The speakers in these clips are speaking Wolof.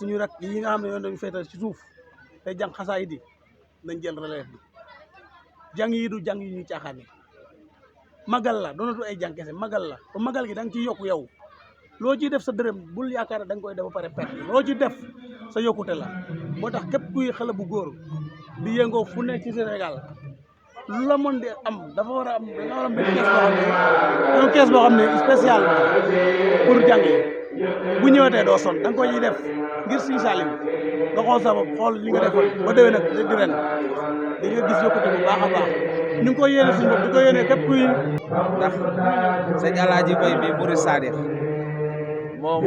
suñu rak yi nga xam ne yoon dañu féetal ci suuf tey jàng xasaay di nañ jël relève bi jàng yi du jàng yi ñuy caaxaane magal la doonatu ay jàng kese magal la te magal gi da nga ciy yokku yow loo ciy def sa dërëm bul yaakaar ne da nga koy def ba pare perte loo ci def sa yokkute la moo tax képp kuy xale bu góor di yëngoo fu nekk ci Sénégal lu la mën di am dafa war a am da nga war a am benn kees boo xam ne spécial pour jàng yi bu ñëwatee doo son da nga ko ciy def ngir Sëñ Saaliw nga xool sa bopp xool li nga defoon ba déwee nag di ren di nga gis yokkute bu baax a baax ñu ngi koy yéene suñu bopp di ko yéene képp kuy ndax sëñ Alaaji Fay bi Murid Saadix moom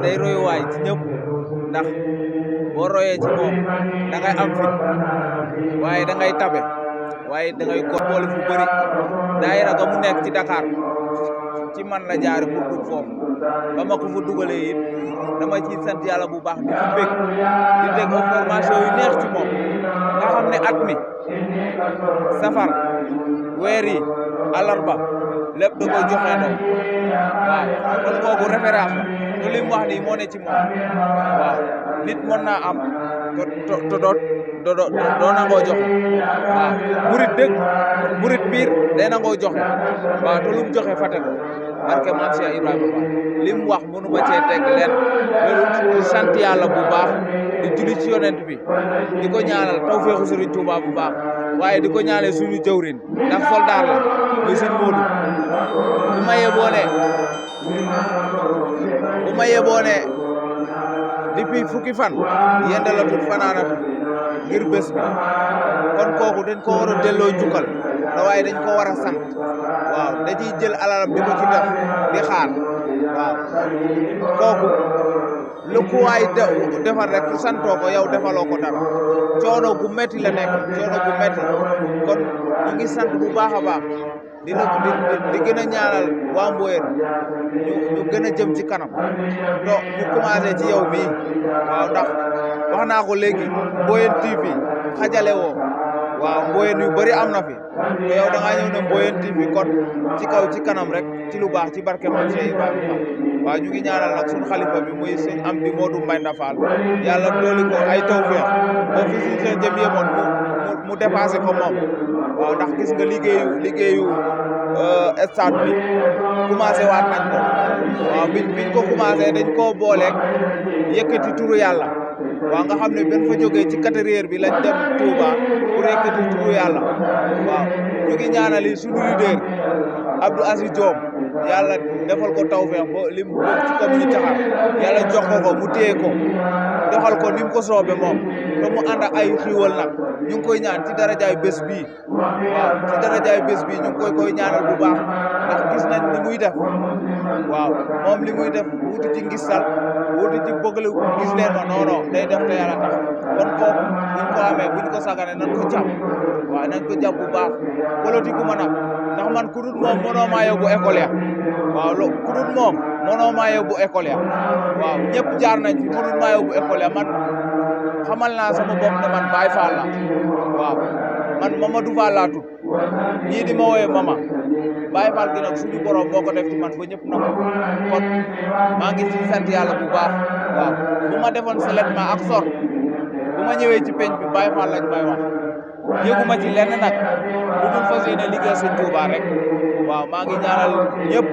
day royuwaay ci ñëpp ndax boo royee ci moom da ngay am fit waaye da ngay tabe waaye da ngay góor boole fu bëri daayira ga mu nekk ci Dakar ci man la jaare pour dugg foofu ba ma ko fa dugalee it dama ciy sant yàlla bu baax di ci bég di dégg information yu neex ci moom nga xam ne at mi safar weer yi alarba lépp da koy joxe doom waaw kon kooku référence la te li mu wax nii moo ne ci moom waaw nit mën naa am te doo nangoo joxe waaw murit dëgg murit biir day nangoo joxe waaw te lu mu joxe fate ko barke maam Cheikh Ibrahima Fall li mu wax mënu ma cee teg leen loolu di sant yàlla bu baax di julli ci yonent bi di ko ñaanal tawfeexu Sëriñ Tuubaa bu baax waaye di ko ñaanal suñu jëwrin ndax soldaar la muy sëñ Moodu bu ma yeboone depuis fukki fan yendalatul fanaanatu ngir bés bi kon kooku dañ ko war a delloo njukkal te waaye dañ ko war a sant waaw da ciy jël alalam di ko ci def di xaar waaw kooku lu ko waay defal rek santoo ko yow defaloo ko dara coono gu metti la nekk coono gu metti kon ñu ngi sant bu baax a baax di gën a ñaanal waa Mboyeen ñu gën a jëm ci kanam to ñu commencé ci yow mii waaw ndax wax naa ko léegi Mboyeen TV xajale woo waaw Mboyeen yu bëri am na fi te yow da ngaa ñëw ne Mboyeen TV kon ci kaw ci kanam rek ci lu baax ci barke Maam Cheikh Ibrahima Fall waaw ñu ngi ñaanal nag suñu xalifa bi muy sëñ Amdi Modou Mbenda Fall yàlla dooli ko ay tawfeex boo fi si seen jëm yemoon mu dépassé ko moom waaw ndax gis nga liggéeyu stade bi commencé waat nañ ko waaw biñ ko commencé dañ koo booleeg yëkkati turu yàlla waaw nga xam ne benn fa jógee ci 4 heures bi lañ dem Touba pour yëkkati turu yàlla waaw ñu ngi ñaanali suñu leader Abdou Aziz Diom yàlla defal ko tawfeex ba lim bokk ci commune Caxar yàlla jox ko mu téye ko doxal ko ni mu ko soobe moom te mu ànd ak ay xiiwal nag ñu ngi koy ñaan ci darajaay bés bii waaw ci darajaay bés bii ñu ngi koy ñaanal bu baax ndax gis nañ li muy def waaw moom li muy def wuti ci ngistal wuti ci bëggal gis leen ma non day def te yàlla tax kon kooku buñ ko amee buñ ko sagane nañ ko jàpp waaw nañ ko jàpp bu baax politique ma nag ndax man ku dul moom mënoo maa yóbbu école ya waaw ku dul moom mënoo maa yóbbu école ya waaw ñëpp jaar nañ fi mënul maa yóbbu école ya man xamal naa sama bopp ne man Baye Fall la waaw man Mamadou Fall laa tudd ñii di ma wooye mama Baye Fall gi nag suñu borom moo ko def ci man ba ñëpp na ko kon maa ngi ci sant yàlla bu baax waaw bu ma defoon seulement ak sor bu ma ñëwee ci peñ bi Baye Fall lañ may wax yëguma ci lenn nag lu dul fas yéene liggéey Sëñ Tuubaa rek waaw maa ngi ñaanal ñëpp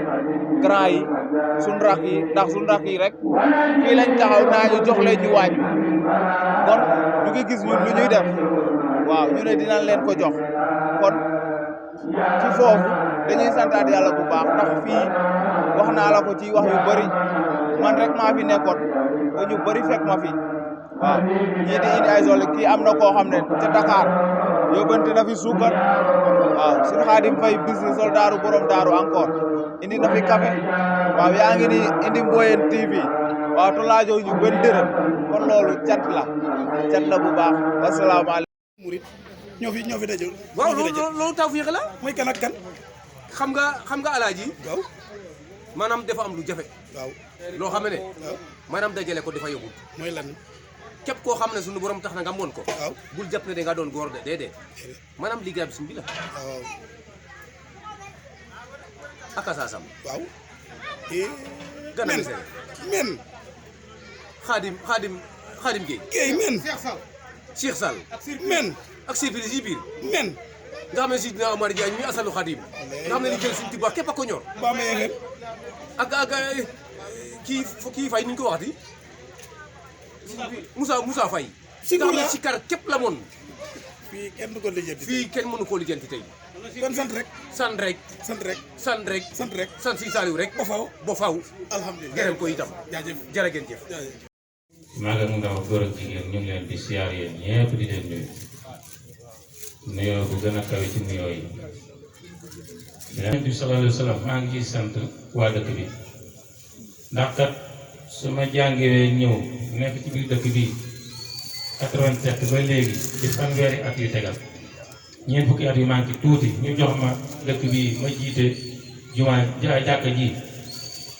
grand yi suñ rak yi ndax suñ rak yi rek fii lañ taxaw naa ñu jox leen ñu waañ kon ñu ngi gis ñun lu ñuy def waaw ñu ne dinañ leen ko jox kon ci foofu dañuy santaat yàlla bu baax ndax fii wax naa la ko ci wax yu bëri man rek maa fi nekkoon ba ñu bëri fekk ma fi waaw ñii di indi ay sol kii am na koo xam ne ca Dakar yóbbante na fi suukar waaw suñu Xaadim Fay business soldaaru borom daaru encore indi na fi café waaw yaa ngi ni indi Mboyeen TV waaw to laajoo ñu benn dërëm kon loolu cant la bu baax wasalaamaaleykum murit ñoo fi daje waaw loolu tawfiix la mooy kan ak kan xam nga alaaji waaw maanaam dafa am lu jafe waaw loo xam ne waaw maanaam dajale ko dafa yóbbul mooy lan képp koo xam ne suñu borom tax na nga moon ko waaw bul jàpp ne da nga doon góor de déedéet maanaam liggéey bi suñu bi la waaw aka saasam waaw gana men Xaadim Gueye men Cheikh Sall men ak Sibiri si biir men nga xam ne Sidina Omar Diagne mi asalu Xaadim nga xam ne liggéeyal Sëriñ Tuubaa képp a ko ñor ba ma yeexen ak kii Faye ni ñu ko waxati Moussa Faye nga xam ne si kar képp la moon fii kenn du ko lijjanti fii kenn mënu koo lijjanti tey kon sant rek sant si Saliou rek ba faw alhamdulilah gërëm ko itam jaajëf jërë ngeen jëf mag ak ndaw góor ak jigéen ñu ngi leen di siyaar yéen ñëpp di leen nuyu nuyoo bu gën a kawe ci nuyoo yi Yonent bi sallallahu alayhi wa sallam maa ngi ciy sant waa dëkk bi ndax kat su ma jàngee ñëw nekk ci biir dëkk bi 87 ba léegi di fanweeri at yu tegal ñeent fukki at yu manqué tuuti ñu jox ma dëkk bi ma jiite jumaa jàkka ji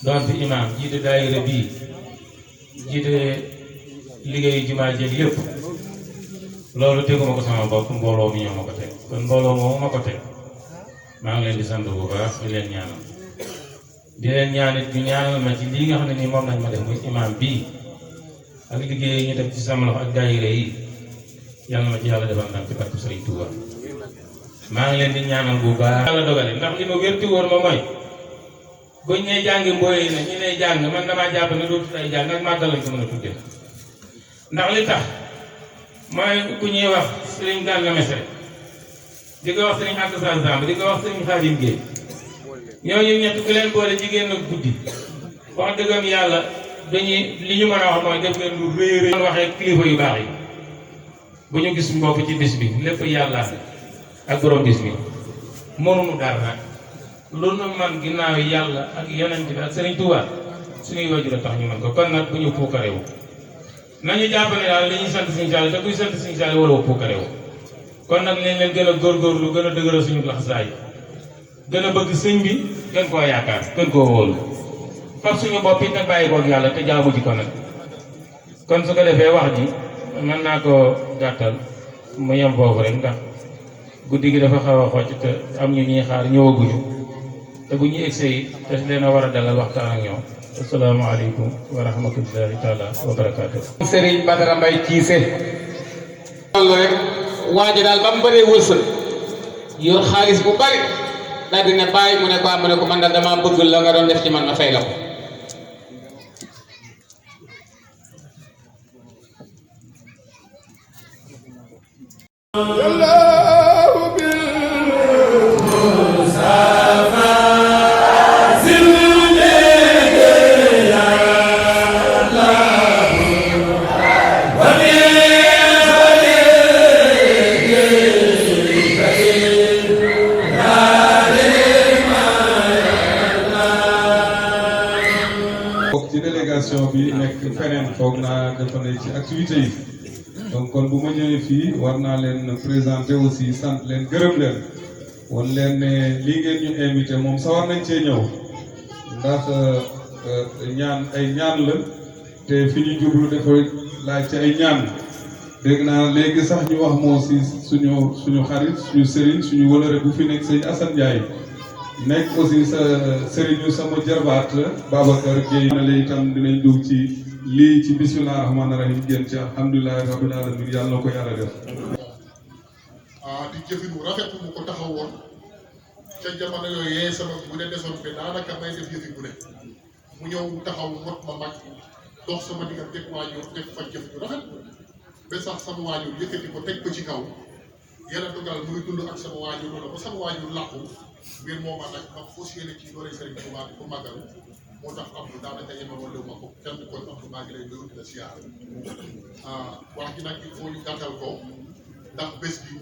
doon fi imaam jiite daayira bii jiite liggéeyu jumaa jeeg lépp loolu teguma ko sama bopp mbooloo mi ñoo ma ko teg kon mbooloo moomu ma ko teg maa ngi leen di sant bu baax di leen ñaanal di leen ñaanit ñu ñaanal ma ci lii nga xam ne nii moom lañ ma def muy imaam bii ak liggéey yi ñu def ci sama loxo ak daayira yi yàlla ma ci yàlla defal ndam ci barke Sëriñ Tuuba maa ngi leen di ñaanal bu baax yàlla dogale ndax li ma wérti woon ma mooy buñ ne jàngi mbooy na ñu ne jàng man damaa jàpp ne dootul ay jàng ak màggal lañ ko mën a tudde ndax li tax mooy ku ñuy wax Sëriñ Gana Messere di ko wax Sëriñ Abdou Sall Samb di ko wax Sëriñ Xaadim Gueye ñooñu ñett ku leen boole jigéen nag guddi wax dëggam yàlla dañuy li ñu mën a wax mooy def ngeen lu rëy rëy waxee kilifa yu baax yi bu ñu gis mbokk ci bis bi lépp yàlla ak borom bis bi mënuñu dara nag lu nu man ginnaaw yàlla ak yonent bi ak Sëriñ Tuubaa suñuy wajur a tax ñu mën ko kon nag bu ñu puukarewu nañu jàpp ne daal li ñuy sant Sëriñ Saaliw te kuy sant Sëriñ Saaliw waroo puukarewu kon nag nañ leen gën a góorgóorlu gën a dëgëral suñu laxasaay gën a bëgg sëñ bi gën koo yaakaar gën koo wóolu fab suñu bopp it nag bàyyi koog yàlla te jaamu ji ko nag kon su ko defee wax ji mën naa koo gàttal mu yem foofu rek ndax guddi gi dafa xaw a xocc te am ñu ñuy xaar ñëwaguñu te bu ñu egsee it te leen a war a dalal waxtaan ak ñoom asalaamaaleykum wa rahmatullahi taala wa barakaatu. Serigne Badara Mbaye Cissé loolu rek waaja daal ba mu bëree wërsëg yor xaalis bu bari daal di ne bàyyi mu ne ko man daal damaa bëgg la nga doon def ci man ma fay la ko ci délégation bi nekk feneen foog naa dafa ne ci activité yi donc kon bu ma ñëwee fii war naa leen présenter aussi sant leen gërëm leen wan leen ne lii ngeen ñu invité moom sa war nañ cee ñëw ndax ay ñaan la te fi ñu jublu dafa laaj ci ay ñaan dégg naa léegi sax ñu wax moo si suñu xarit suñu sëriñ suñu wëlëre bu fi nekk sëñ Assane Ndiaye nekk aussi sa sëriñu sama jarbaat Babacar Gueye na la itam dinañ dugg ci lii ci bismillah rahmaani rahim génn ci alhamdulilahi rabbil alamin yàlla na ko yàlla def di jëfin bu rafet mu ko taxawoon ca jamono yooyu sama bu ne desoon bi daanaka may def yëfi bu ne mu ñëw taxaw mot ma mag dox sama diggante ak waajur def fa jëf bu rafet ba sax sama waajur yëkkati ko teg ko ci kaw yàlla dogal muy dund ak sama waajur loolu ba sama waajur làqu mbir moom nag ma fas yéene ci doole Serigne Touba di ko màggal moo tax Abdou daanaka yemaloo lew ma ko kenn kon Abdou maa ngi lay nuyu di la siyaar wax ji nag il faut ñu gàttal ko ndax bés bi.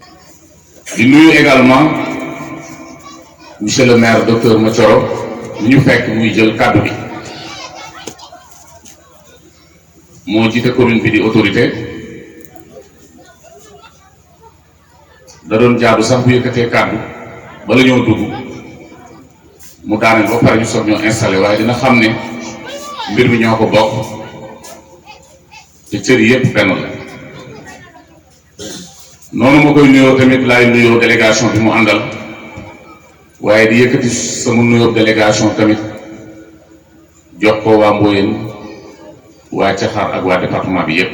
di nuyu également monsieur le maire docteur Mathioro ñu fekk muy jël kàddu bi moo jiite commune bi di autorité da doon jaadu sax bu yëkkatee kàddu bala ñoo dugg mu daaneel ba pare ñu soog ñoo installé waaye dina xam ne mbir mi ñoo ko bokk te cër yépp benn la noonu ma koy nuyoo tamit laay nuyoo délégation bi mu àndal waaye di yëkkati sama nuyoo délégation tamit jox ko waa Mboyeen waa Caxaar ak waa département bi yépp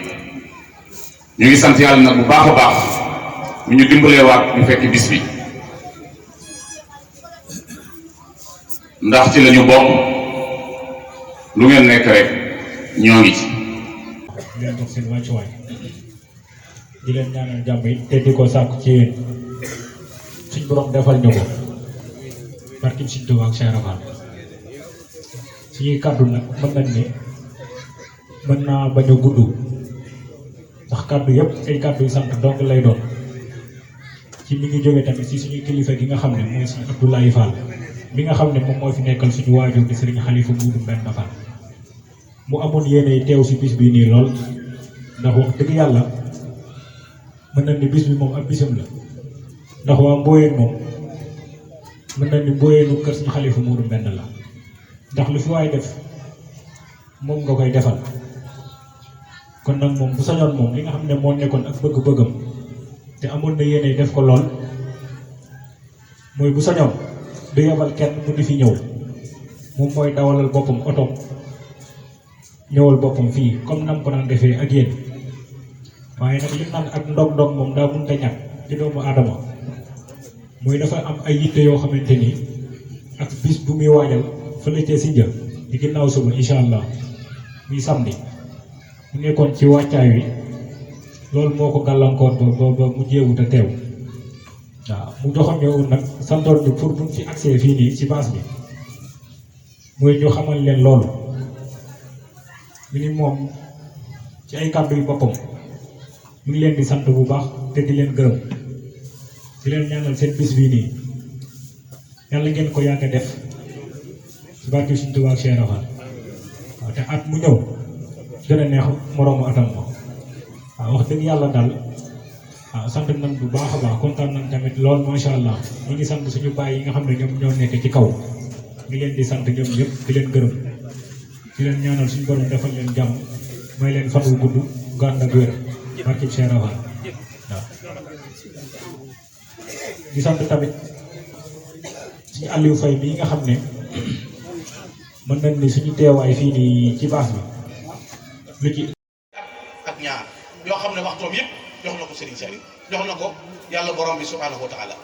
ñu ngi sant yàlla nag bu baax a baax bu ñu dimbalee waat ñu fekk bis bi ndax ci lañu bokk lu ngeen nekk rek ñoo ngi ci. di leen jox seen wàccuwaay di leen ñaanal jàmm it te di ko sàkku ci yéen suñ borom defal ñu ko barkim Sëriñ Tuubaa ak Cheikh Rafal suñuy kàddu nag mën nañ ne mën naa bañ a gudd ndax kàddu yëpp ay kàddu yu sant donc lay doon ci mi ngi jóge tamit si suñuy kilifa gi nga xam ne mooy Sëriñ Abdoulaye Fall mi nga xam ne moom moo fi nekkal suñu waajur di Sëriñ Xalifa Muudu Mbenda Fall mu amoon yéene teew si bis bii nii lool ndax wax dëgg yàlla mën nañ ni bis bi moom ab bisam la ndax waa Mboyeen moom mën nañ ni Mboyeenu kër suñu Xalifa Muudu Mbenda la ndax lu fi waay def moom nga koy defal kon nag moom bu sañoon moom li nga xam ne moo nekkoon ak bëgg-bëggam te amoon na yéene def ko lool mooy bu sañoon du yebal kenn mu di fi ñëw moom mooy dawalal boppam oto ñëwal boppam fii comme nam ko daan defee ak yéen waaye nag li naan ak ndog-ndog moom daa mënta ñàkk ci doomu aadama mooy dafa am ay yitte yoo xamante ni ak bis bu muy waajal fële ca Sindia di ginnaaw suba incha allah muy samedi mu nekkoon ci wàccaay wi loolu moo ko gàllankoor ba mu jéewut a teew waaw mu joxoon ñëw nag santoon ñu pour buñ ci accès fii nii ci base bi mooy ñu xamal leen loolu mi ni moom ci ay kàddu yu boppam mu ngi leen di sant bu baax te di leen gërëm di leen ñaanal seen bis bii nii yàlla ngeen ko yàgg a def ci barke Sëriñ Tuubaa ak Cheikh Rafal waaw te at mu ñëw gën a neex moroomu atam ma waaw wax dëgg yàlla daal waaw sant nañ bu baax a baax kontaan nañ tamit lool macha allah ñu ngi sant suñu baay yi nga xam ne ñoom ñoo nekk ci kaw ngi leen di sant ñoom ñëpp di leen gërëm di leen ñaanal suñu borom defal leen jàmm may leen fan wu gudd gànd ak wér barke Cheikh Rafal waaw di sant tamit suñu Aliou Faye bii nga xam ne mën nañ ni suñu teewaay fii nii ci baas bi lu ci ak ñaar yoo xam ne waxtoom yëpp jox na ko Serigne Saliou jox na ko yàlla borom bi subhanahu wa taala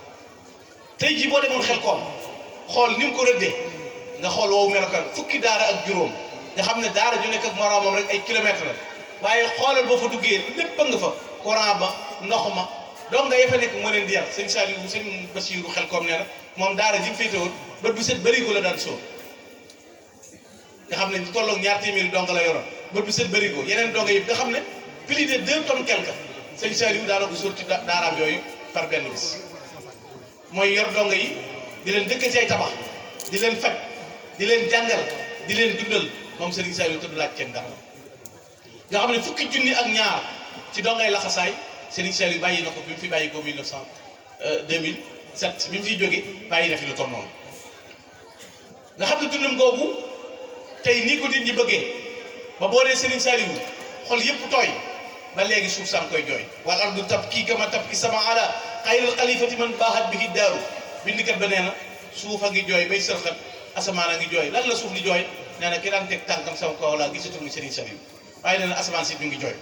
tey jii boo demoon xel koom xool ni mu ko rëddee nga xool woowu melokaan fukki daara ak juróom nga xam ne daara ju nekk ak moroomam rek ay kilomètres la waaye xoolal boo fa duggee lépp a nga fa courant ba ndox ma donc nga yefa nekk moo leen di yar sëñ Saliou sëñ Bassirou xel koom nee na moom daara ji mu féete woon bët bu set bëri ko la daan sóor nga xam ne ñu tolloog ñaar téeméeri dong la yoroon bët bu set bëri ko yeneen dong yi nga xam ne plus de 2 tonnes quelque sëñ Saliou daana ko sóor ci daaraam yooyu par benn bis mooy yor dong yi di leen dëkk ci ay tabax di leen faj di leen jàngal di leen dundal moom Serigne Saliou te du laaj kenn dara nga xam ne fukki junni ak ñaar ci dongay laxasaay Serigne Saliou bàyyi na ko bi mu fi bàyyi ko 2007 bi mu fiy jóge bàyyi na fi lu toll noonu nga xam ne dundam googu tey nii ko nit ñi bëggee ba boo dee Serigne Saliou xol yëpp tooy ba léegi suuf saa koy jooy wal ardu tabki kama tabki sama ala xayril xalifati man baaxat bihi daaru bindikat ba nee na suuf a ngi jooy bay sërxat asamaan a ngi jooy lan la suuf di jooy nee na ki daan teg tànkam sama kaw laa gisatul ni Serigne Saliou waaye nee na asamaan si mi ngi jooy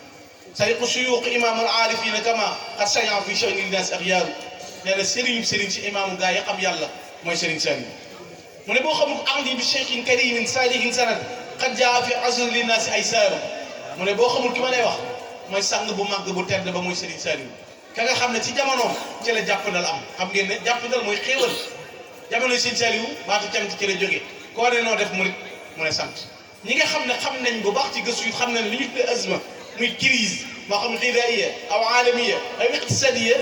sariqu suyuuq imaam al aarifina kama xat sayan fi sha'ni naas axyaaru nee na Serigne si imaamu gaa yi xam yàlla mooy Serigne Saliou mu ne boo xamul ahdi bi cheikhin karimin salihin sanad xat jaa fi asr li naasi ay saaru mu ne boo xamul ki ma lay wax mooy sang bu màgg bu tedd ba mooy Serigne Saliou ka nga xam ne ci jamonoom ci la jàppandal am xam ngeen ne jàppandal mooy xéewal jamono Serigne Saliou baatu cant ci la jógee koo ne noo def murit mu ne sant ñi nga xam ne xam nañ bu baax ci gëstu yi xam nañ li ñu tuddee azma muy crise moo xam ne xidaaiya aw alamiya aw iqtisadiya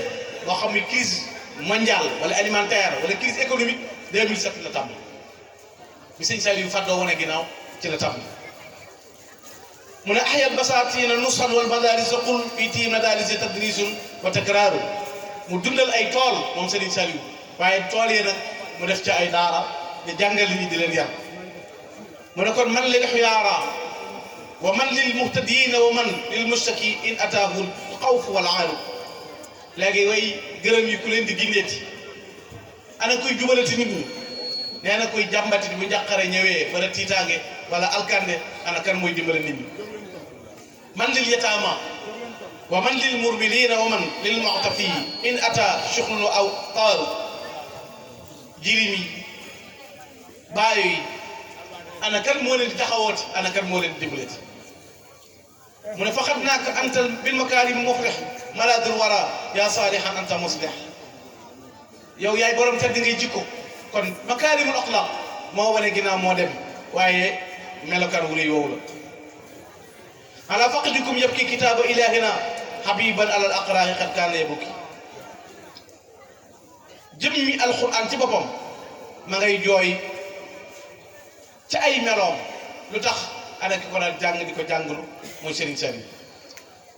moo xam ne crise mondiale wala alimentaire wala crise économique 2007 la tàmbali bi Serigne Saliou fàddoo wane ginnaaw ci la tàmbali mu ne ahyal basaatiina nusxan wal madaarisa qul fii tiim madaarisa tadrisun wa takraaru mu dundal ay tool moom Serigne Saliou waaye tool yi nag mu def ca ay daara di jàngal ñi di leen yar mu ne kon man lil xuyaara wa man lil muhtadiina wa man lil mustaki in ataahu xawf wal aaru léegi way gërëm yi ku leen di gindeeti ana kuy jubalati nit ñi nee na kuy jàmbati bu njàqare ñëwee wala tiitaange wala alkande ana kan mooy dimbale nit ñi man lil yataama wa man lil murmilina wa man lil mu'tafi in ata shuxlun aw taaru jirim yi baayo yi ana kan moo leen di taxawooti ana kan moo leen di dimbaleeti mu ne faqat naaka anta bil makaarim muflih maladul wara yaa saalihan anta muslih yow yaay borom tedd ngay jikko kon makaarimul axlaaq moo wane ginnaaw moo dem waaye melokaan wu rëy woowu la ala faqdikum yabki kitaaba ilahina habiban alal aqraahi qad kaana yabki jëmmi alquran ci boppam ma ngay jooy ci ay meloom lu tax ana ki ko daan jàng di ko jàngalu mooy Serigne Saliou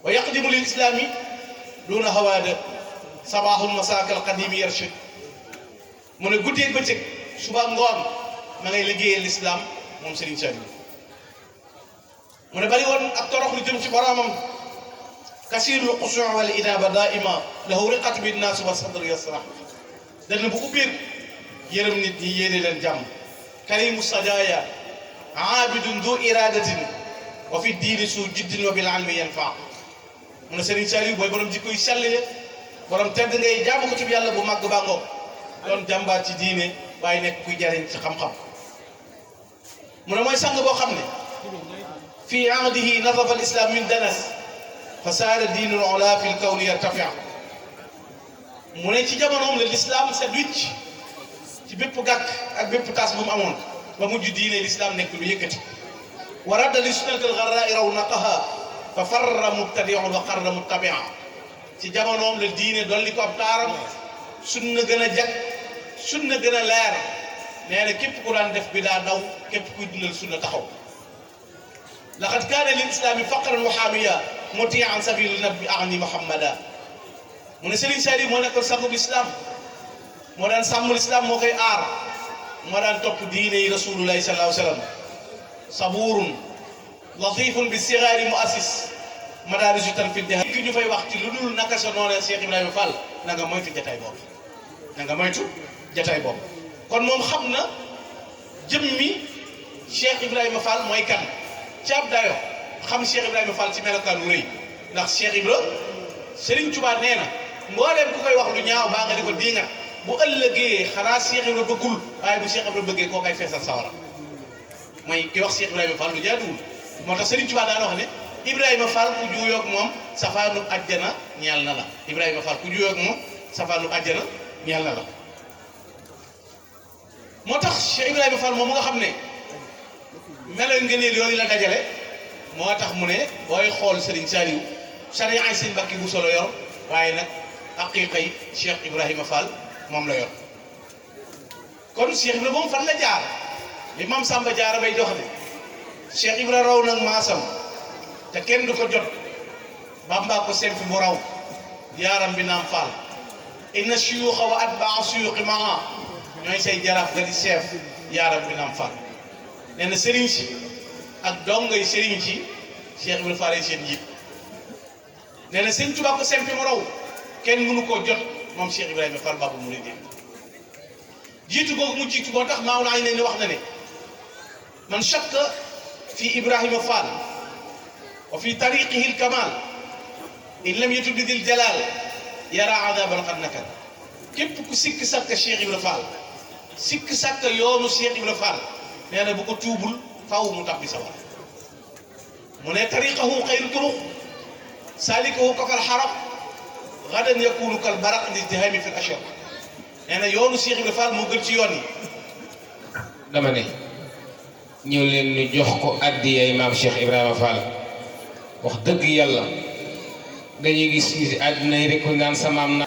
wa yaqdimu lil islami duna hawaada sabahul masakal qadimi yarshid mu ne guddeeg bëccëg suba ngoon ma ngay liggéeyee l'islam moom Serigne Saliou mu ne bari woon ak torox lu jëm ci boromam kasirul xusuu wal inaaba daima lahu riqat bi naas wa sadr yasrah dana bu ubbeeku yërëm nit ñi yéene leen jàmm karimu sajaya aabidun du iradatin wa fi diini su jiddin wa bil almi yanfa mu ne Serigne Saliou booy borom jikko yu sell borom tedd ngay jaamu ko ci yàlla bu màgg baa ngoog doon jàmbaar ci diine waaye nekk kuy jariñ ci xam-xam mu ne mooy sang boo xam ne fi ahdihi nadafa al islam min danas fa saara diinul ula fi l kawni yartafia mu ne ci jamonoom la l'islam set wicc ci bépp gàkk ak bépp tas bu mu amoon ba mujj diine l'islam nekk lu yëkkati wa radda li sunnatil gharra'i rawnaqaha fa farra mubtadi'un wa qarra muttabia ci jamonoom la diine dolli ko ab taaram sunna gën a jag sunna gën a leer nee na képp ku daan def bi daa daw képp kuy dundal sunna taxaw laqad kaana lil islami faqran wa haamiya muti'an sabili nabi ahni muhammada mu ne Serigne Saliou moo nekkoon sagu l'islam moo daan sàmm l'islam moo koy aar moo daan topp diine yi rasulullahi sallallahu alayhi wa sallam sabuurun latifun bi sigaari muassis madaarisu tanfid ki ñu fay wax ci lu dul naka sa noonee Cheikh Ibrahima Fall na nga moytu jataay boobu na nga moytu jataay boobu kon moom xam na jëmmi Cheikh Ibrahima Fall mooy kan ci ab dayo xam Cheikh Ibrahima Fall ci melokaan wu rëy ndax Cheikh Ibra Serigne Touba nee na mbooleem ku koy wax lu ñaaw baa nga di ko diinga bu ëllëgee xanaa Cheikh Ibra bëggul waaye bu Cheikh Ibra bëggee koo koy feesal sawara mooy ki wax Cheikh Ibrahima Fall lu jaaduwul moo tax Serigne Touba daan wax ne Ibrahima Fall ku juuyoog moom safaanu àjjana ñeel na la Ibrahima Fall ku juuyoog moom safaanu àjjana ñeel na la moo tax Cheikh Ibrahima Fall moom mu nga xam ne melo ngëneel yooyu la dajale moo tax mu ne booy xool Serigne Saliou charia ay seen bakki bu solo yor waaye nag aqiqay Cheikh Ibrahima Fall moom la yor kon Cheikh Ibrahima moom fan la jaar li Maam Samba Jaara bay dox ne Cheikh Ibrahima raw nag maasam te kenn du ko jot Bamba ko sempi bu raw yaaram bi naam Fall inna shuyuxa wa atbaa shuyuxi maa ñooy say jaraaf nga di chef yaaram bi naam Fall nee na sëriñ si ak dongay sëriñ si Cheikh Ibrahima Fall seen njiit nee na sëñ Tuubaa ko sempi mu raw kenn mënu koo jot moom Cheikh Ibrahima Fall Babul Mouridine jiitu googu mu jiitu boo tax Maodo ay ne wax na ne man shakka fi Ibrahima Fall wa fi tariqihi al-kamal in lam yatub lidil jalal yara adaban qad nakal képp ku sikk sàkk Cheikh Ibrahima Fall sikk sàkk yoonu Cheikh Ibrahima Fall nee na bu ko tuubul faw mu tabbi sawar mu ne tariqahu xayru turuq salikahu kafal xarab gadan yakunu kal baraq li izdihami fi al-ashar nee na yoonu Cheikh Ibrahima Fall moo gën ci yoon yi. dama ne ñëw leen ñu jox ko addiyay maam Cheikh Ibrahima Fall wax dëgg yàlla dañuy gis ci àddina yi rek ko naan sa maam na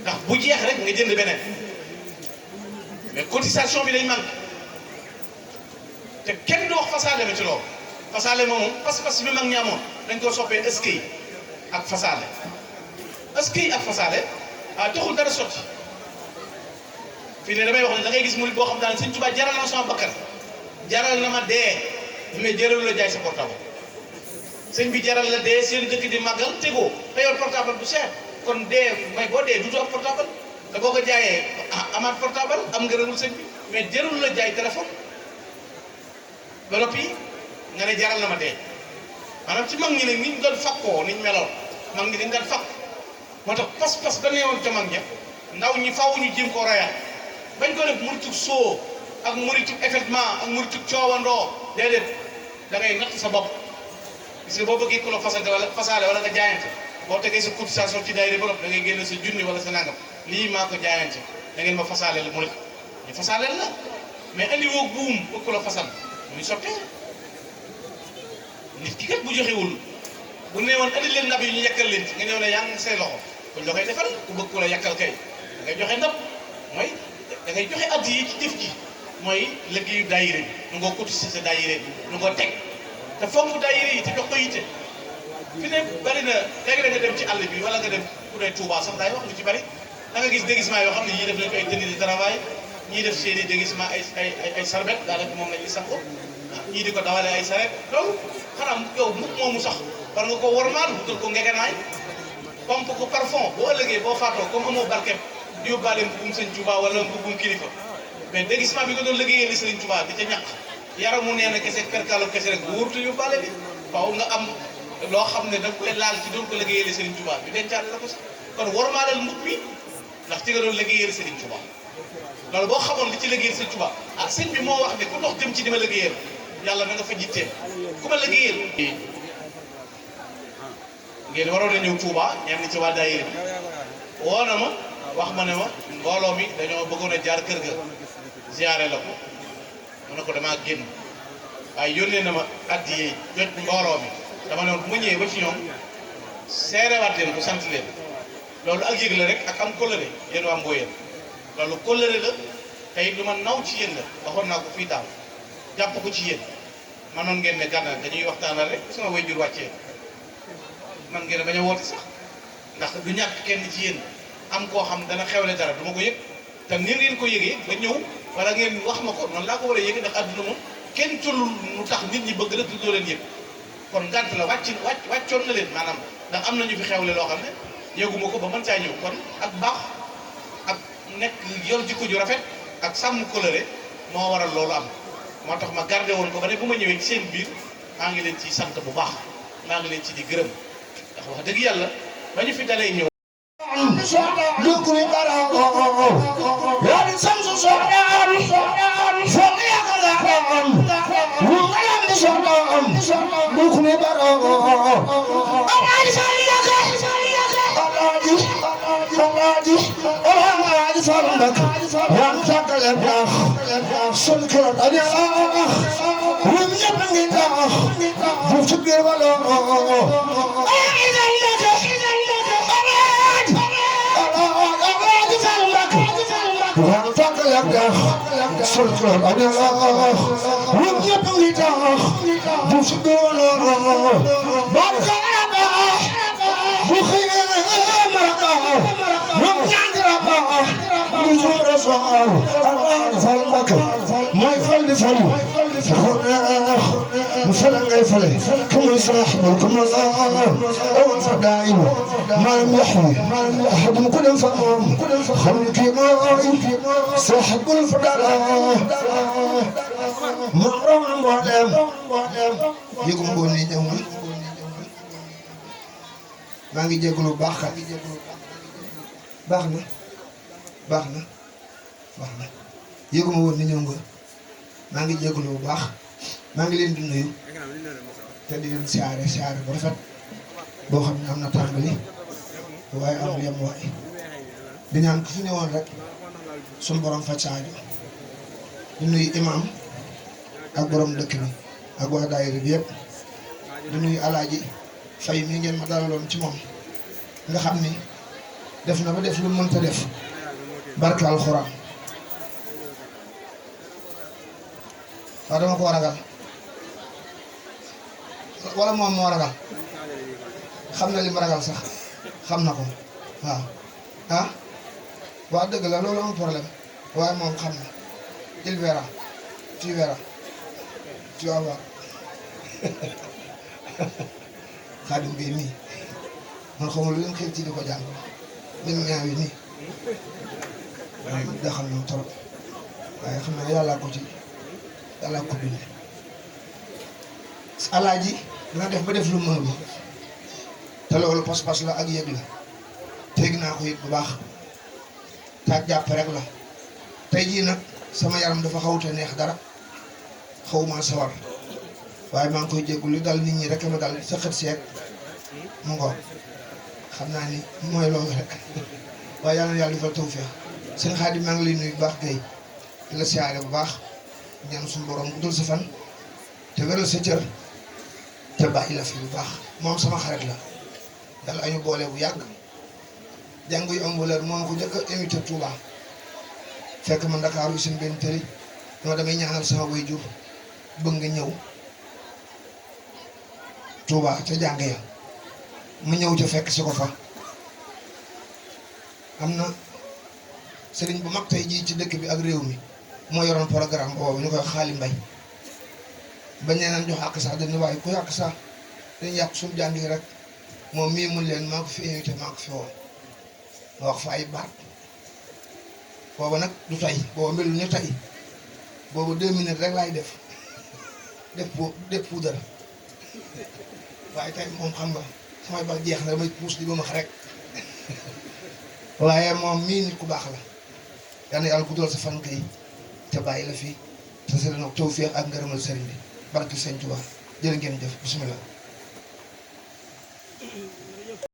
ndax bu jeex rek nga jënd beneen mais cotisation bi dañ manqué te kenn du wax fasaale ma ci loolu fasaale ma moom pas-pas bi mag ñi amoon dañ ko soppee eskay ak fasaale eskay ak fasaale ah taxul dara sotti fii ne damay wax ne da ngay gis murid boo xam daal Sëñ Tuubaa jaral na sama bakkan jaral na ma dee mais jaralu la jaay sa portable sëñ bi jaral la dee seen dëkk di màggal tegoo te yor portable bu cher kon dee may boo dee dutu am portable te boo ko jaayee amaat portable am ngërëmul sëñ bi mais jaralu la jaay téléphone ba noppi nga ne jaral na ma dee maanaam ci mag ñi nag niñ doon fakkoo niñ meloon mag ñi dañ daan fakk moo tax pas-pas ba neewoon ca mag ña ndaw ñi faaw ñu jéem koo rayaat bañ ko def muritug soo ak muritug effectivement ak muritug coowandoo déedéet da ngay natt sa bopp parce que boo bëggee ku la fasante wala fasaale wala nga jaayante boo tegee sa cotisation ci daayira ba da ngay génn sa junni wala sa nangam lii maa ko jaayante da ngeen ma fasaale la murit ñu fasaaleel la mais andi woo buum ba ku la fasal muy sottee nit ki kat bu joxewul bu ne woon andi leen ndab yi ñu yekkal leen ci nga ñëw ne yaa ngi say loxo buñ la koy defal ku bëgg ku la yekkal kay da ngay joxe ndab mooy da ngay joxe addi yi ci jëf ji mooy liggéeyu daayira bi nu ngoo cotiser sa daayira bi nu ngoo teg te fonk daayira yi te jox ko yitte fi ne bari na léegi da nga dem ci àll bi wala nga dem ku ne Touba sax daay wax lu ci bari da nga gis déguisement yoo xam ne ñii def nañ ko ay tenue de travail ñii def seen i déguisement ay sarbet daanaka moom la ñuy sanko ñii di ko dawale ay saret loolu xanaa yow mukk moomu sax war nga ko wormaal wutal ko ngegenaay pompe ko parfum boo ëllëgee boo faatoo comme amoo barkeem di yóbbaale mbubum sëñ Touba wala mbubum kilifa mais déguisement bi nga doon liggéeyee li sëñ Touba di ca ñàkk yaramu nee na kese perkaalu kese rek wóortu yóbbaale bi faaw nga am loo xam ne da nga koy laal ci doon ko liggéeyee li sëñ Touba bi dencaale la ko sax kon wormaalal mbub mi ndax ci nga doon liggéeyee li sëñ Touba loolu boo xamoon li ci liggéeyal sëñ Touba ah sëñ bi moo wax ne ku dox jëm ci di ma liggéeyal yàlla na nga fa jittee ku ma liggéeyal ngeen waroon a ñëw Touba ñenn ci waa daayira bi woo na ma wax ma ne ma mbooloo mi dañoo bëggoon a jaar kër ga ziyaare la ko mu ne ko damaa génn waaye yónnee na ma addiyee jot mbooloo mi dama ne woon bu ma ñëwee ba ci ñoom seerewaat leen ko sant leen loolu ak yëg la rek ak am kóllëre yéen waa Mboyeen loolu kóllëre la tey lu ma naw ci yéen la waxoon naa ko fii daaw jàpp ko ci yéen manoon ngeen ne gànnaar dañuy waxtaanal rek sama waajur wàccee man ngeen bañ a woote sax ndax du ñàkk kenn ci yéen am koo xam dana xewle dara du ma ko yëg te ni ngeen ko yëgee ba ñëw wala ngeen wax ma ko noonu laa ko war a yëg ndax àdduna moom kenn tollul lu tax nit ñi bëgg la tuddoo leen yëg kon ngant la wàccoon na leen maanaam ndax am na ñu fi xewle loo xam ne yëguma ko ba mën caa ñëw kon ak baax ak nekk yor jikko ju rafet ak sàmm kóllëre moo waral loolu am moo tax ma gardé woon ko ba ne bu ma ñëwee ci seen biir maa ngi leen ci sant bu baax maa ngi leen ci di gërëm ndax wax dëgg yàlla ba ñu fi dalee ñëw Lukuri barao, yari samsu sodan, foni akadan, mungalam di sodan, lukuri barao. Aladi saliyake, aladi salmak, yang takale dah, sulker adialah, rumnya pengindah, bukit berwalo. Aladi saliyake. Yang tak layak, sultan adalah rumnya pengidah, busuk dolor, bangsa apa, bukan mereka, rumnya gerapa, bujur soal, Allah falmak, mai fal fal, مثلا غيفله كم يصاحب كم أو فدائم ما لم يحوي أحد من كل فهم خلق ماء صاحب الفضل مغرم المعلم يقوم بني جمع ما نجي يقولوا باخر باخنا يقوم بني جمع ما نجي يقولوا باخ maa ngi leen di nuyu te di leen siyaare bu rafet boo xam ne am na tàmbali waaye am yem waay di ñaan ku fi ñëwoon rek suñu borom faj saajo di nuyu imam ak borom dëkk bi ak waa daayira bi yëpp di nuyu alaaji fay mi ngeen ma dalaloon ci moom nga xam ni def na ba def lu mënta def barke alxuraan waaw dama ko ragal wala moom moo ragal xam na li ma ragal sax xam na ko waaw ah waaw dëgg la loolu am problème waaye moom xam na il verra tu vas voir Xaadim Gueye nii man xamul lu leen xëy ci di ko jàng lim ñaawi nii da xam na trop waaye xam na yàlla ko ci yàlla ko bind alaaji dina def ba def lu mënu te loolu pas-pas la ak yëg la teg naa ko it bu baax taag jàpp rek la tey jii nag sama yaram dafa xawute neex dara xawuma sawar waaye maa ngi koy jéggul li dal nit ñi rek ma dal sa xët seeg mu ngo xam naa ni mooy loolu rek waaye yàlla na yàlla defal tawfeex seen Xaadim maa ngi lay nuyu bu baax gay di la siyaare bu baax ñaan suñu borom guddal sa fan te wéral sa cër te bàyyi la fi bu baax moom sama xarit la yàlla añu boole bu yàgg jàng yu am valeur moom ko njëkk a invité Touba fekk ma Ndakaaru yu seen benn tëri dama damay ñaanal sama waajur bëgg nga ñëw Touba ca jàng ya mu ñëw ca fekk si ko fa am na sëriñ bu mag tey jii ci dëkk bi ak réew mi moo yoroon programme boobu ñu koy xaali mbay bañ nee nañ jox àq sax dañu waaye ku yàq sax dañu yàq suñu jàng yi rek moom mii mun leen maa ko fi invité maa ko fi woo ma wax fa ay baat booba nag du tey booba melul ni tey booba 2 minutes rek laay def puudar waaye tey moom xam nga samay bal jeex na damay puus di ba max rek waaye moom mii nit ku baax la yal na yàlla guddal sa fan kay te bàyyi la fi te sëriñ ak tawfeex ak ngërëmal sëriñ bi barke Sëñ Tuubaa jërë ngeen jëf bismillah